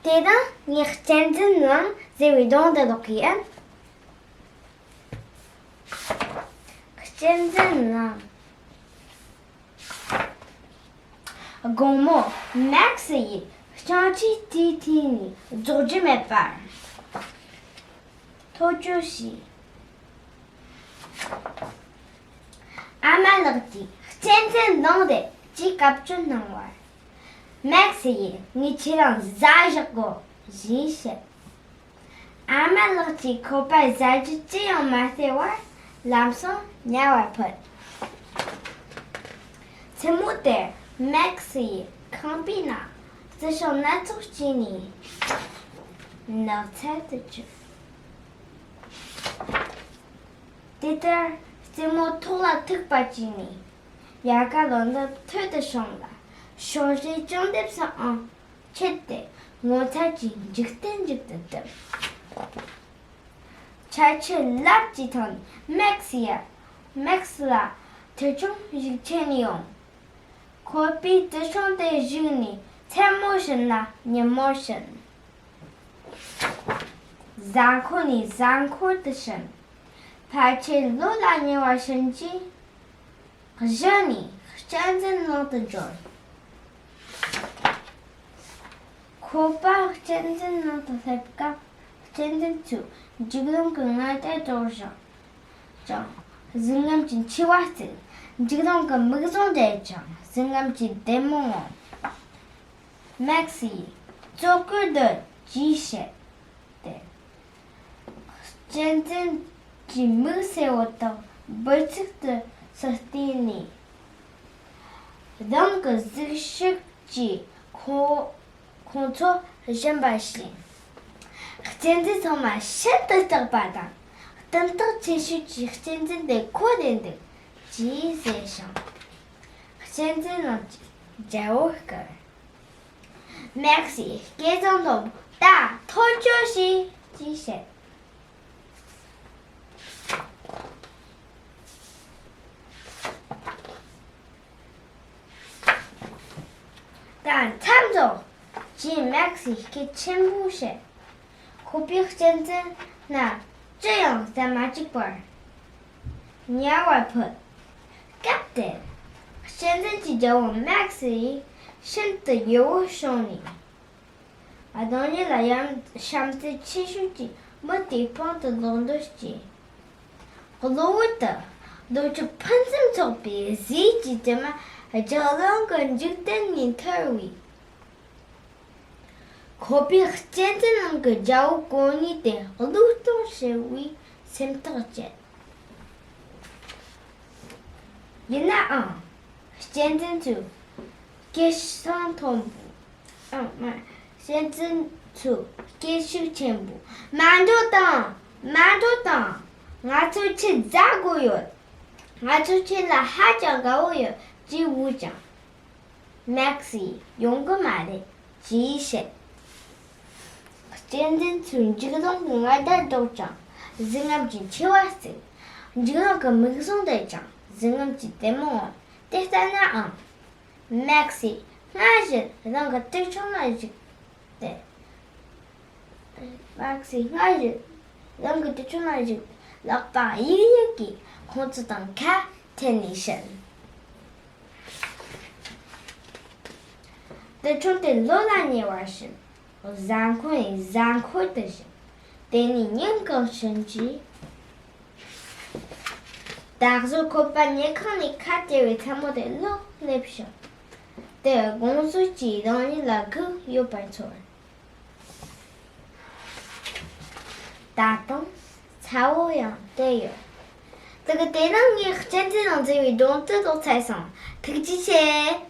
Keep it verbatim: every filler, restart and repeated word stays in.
དེ་དང་ངས་གཅན་གཟན་ལངས་ཟེར་བའི་སྒྲུང་འདི་ཀློག་གི་ཡིན། གཅན་གཟན་ལངས། དགོང་མོ་མེག་སི་ཡིས་ལྕང་ཁྲིའི་རྩེ་ཐིག་ནས་རྫོགས་རྒྱུ་མེད་པར་ཐོ་ཅོ་བྱས། ཨ་མ་ལགས་ཀྱིས་གཅན་གཟན་ལངས་ཏེ་ཅིག་བཀའ་བཀྱོན་གནང་བར། མེག་སི་ཡིས་ངས་ཁྱེད་རང་བཟའ་བཞག་གོ་ཞེས་བཤད། ཨ་མ་ལགས་ཀྱིས་ཁོ་པར་བཟའ་རྒྱུ་ཅི་ཡང་མ་སྟེར་བར་ལམ་སང་ཉལ་བར་ཕོད། མཚན་མོ་དེར་མེག་སི་ཡིས་ཁང་པའི་ནང་རྩི་ཤིང་སྣ་ཚོགས་སྐྱེས་ནས་ནགས་ཚལ་དུ་བསྐྱོད། དེ་ལྟར་རྩེ་མོ་ཐོག་ལ་ཐུག་པ་བྱས་ནས་དབྱར་ཁ་ལོ་འདབ་ཐོལ་དུ་བྱུང་ལ། ཕྱོགས་བཞིའི་གཅོང་འདེབས་སུའང་ཁྱེར་ཏེ་ངོ་མཚར་གྱི་འཇིག་རྟེན་ཞིག་ཏུ་གྲུབ། ཆར་ཆུ་རླབས་ཀྱི་ཐོག་ནས་མེག་སི་ཡ། མེག་སི་ལ་ཐོ་ཅོ་ཞིག་ཁྱེར་ནས་ཡོང་། ཁོ་པས་རྩི་ཤིང་དེར་བཞུགས་ནས་མཚན་མོ་ཕྱིན་ལ་ཉིན་མོ་ཕྱིན། གཟའ་འཁོར་ནས་གཟའ་འཁོར་དུ་ཕྱིན། ཕལ་ཆེར་ལོ་ལ་ཉེ་བར་ཕྱིན་རྗེས། གཞི་ནས་གཅན་གཟན་ལངས་དུ་འབྱོར། ཁོ་པ་གཅན་གཟན་ནང་དུ་སླེབས་སྐབས། གཅན་གཟན་ཚོས་འཇིགས་རུང་གི་ངར་སྒྲ་སྒྲོག་ཅིང་། གཟི་རྔམ་གྱི་མཆེ་བ་གཙིགས། འཇིགས་རུང་གི་མིག་ཟུང་བགྲད་ཅིང་གཟི་རྔམ་གྱི་བདེ་མོ་ངོམ། མེག་སི་ཡིས་གཙོ་བཀུར་སྡོད་ཅེས་བཤད་དེ། གཅན་གཟན་གྱི་མིག་སེར་པོ་དག་འབུར་ཚུགས་སུ་བལྟས་ནས། རང་གི་གཟིགས་ཤུགས་ཀྱིས་ཁོ། ཁོང་ཚོ་ཞིབ་པར་ཕྱིན། གཅན་གཟན་ཚང་མ་ཤིན་ཏུ་སྐྲག་པ་དང་། གཏིང་ཐག་ཆེ་ཤོས་ཀྱི་གཅན་གཟན་དེ་ཁོ་རེད་འདུག་ཅེས་ཟེར་ཞིང་། གཅན་གཟན་རྣམས་ཀྱིས་རྒྱལ་པོར་བསྐུལ། མེག་སི་སྐད་གསང་མཐོན་པོས། ད་ཐོ་ཅོ་བྱེད་ཅེས་བཤད། ད་མཚམས་རྫོགས། ཅེས་མེག་སིས་སྐད་ཆེན་པོས་བཤད། ཁོ་པས་གཅན་གཟན་རྣམས་ཅི་ཡང་ཟ་མ་བཅུག་པར་ཉལ་བར་ཕོད། སྐབས་དེར་གཅན་གཟན་གྱི་རྒྱལ་པོ་མེག་སི་ཡིས་ཤིན་ཏུ་ཡིད་དབང་བྱུང་ནས། རང་ཉིད་ལ་ཡང་བྱམས་བརྩེ་ཆེ་ཤོས་ཀྱི་མི་དེའི་པང་དུ་ལོག་འདོད་སྐྱེས། གློ་བུར་དུ་ལོ་རྒྱུས་ཕུན་སུམ་ཚོགས་པའི་གཟི་བརྗིད་ཀྱི་དྲི་མ་རྒྱང་རིང་གི་འཇིག་རྟེན་ནས་འཐོར་བས། ཁོ་པས་གཅན་གཟན་རྣམས་ཀྱི་རྒྱལ་པོ་གོ་གནས་དེ་བློས་གཏོང་ཞེས་པའི་སེམས་ཐག་བཅད། ཡིན་ནའང་། གཅན་གཟན་ཚོས་སྐད་གསང་མཐོན་པོས། ཨ་མ། གཅན་གཟན་ཚོས་སྐད་ཤུགས་ཆེན་པོས། མ་འགྲོ་དང་། མ་འགྲོ་དང་། ང་ཚོས་ཁྱེད་བཟའ་དགོས་ཡོད། ང་ཚོ་ཁྱེད་ལ་ཧ་ཅང་དགའ་བོ་ཡོད་ཅེས་བོས་ཀྱང་། མེག་སིས་ཡོང་གི་མ་རེད་ཅེས་བཤད། གཅན་གཟན་ཚོས་འཇིགས་རུང་གི་ངར་སྒྲ་སྒྲོག་ཅིང་གཟི་རྔམ་གྱི་མཆེ་བ་གཙིགས། འཇིགས་རུང་གི་མིག་ཟུང་བགྲད་ཅིང་གཟི་རྔམ་གྱི་ལྡེ་མོ་ངོམ། དེ་ལྟ་ནའང་། མེག་སི་སྔར་བཞིན་རང་གི་དུར་ཁྲོད་ནང་བཞུགས་ཏེ། མེག་སི་སྔར་བཞིན་རང་གི་དུར་ཁྲོད་ནང་བཞུགས། ལག་པ་གཡུག་གཡུག་གིས་ཁོང་ཚོ་དང་ཁ་འཕྲལ་ནས་ཕྱིན། དུར་ཁྲོད་དེ་ལོ་ལ་ཉེ་བར་ཕྱིན། གཟའ་འཁོར་ནས་གཟའ་འཁོར་དུ་ཕྱིན། དེ་ནས་ཉིན་གང་ཕྱིན་རྗེས། ད་གཟོད་ཁོ་པ་ཉལ་ཁང་ནས་ཁ་བྲལ་བའི་མཚན་མོ་དེར་ལོག་སླེབས་ཤིང་། དེར་དགོང་ཟོག་ཅིག་རང་ཉིད་ལ་སྒུག་ཡོད་པར་ཚོར། ད་དུང་ཚ་བོ་ཡང་བསྟན་ཡོད། དེ་གི་དེ་རིང་ངས་གཅན་གཟན་ནང་མཛེས་པའི་སྒྲུང་དེ་ཀློག་ཚར་སོང་། ཐུགས་རྗེ་ཆེ།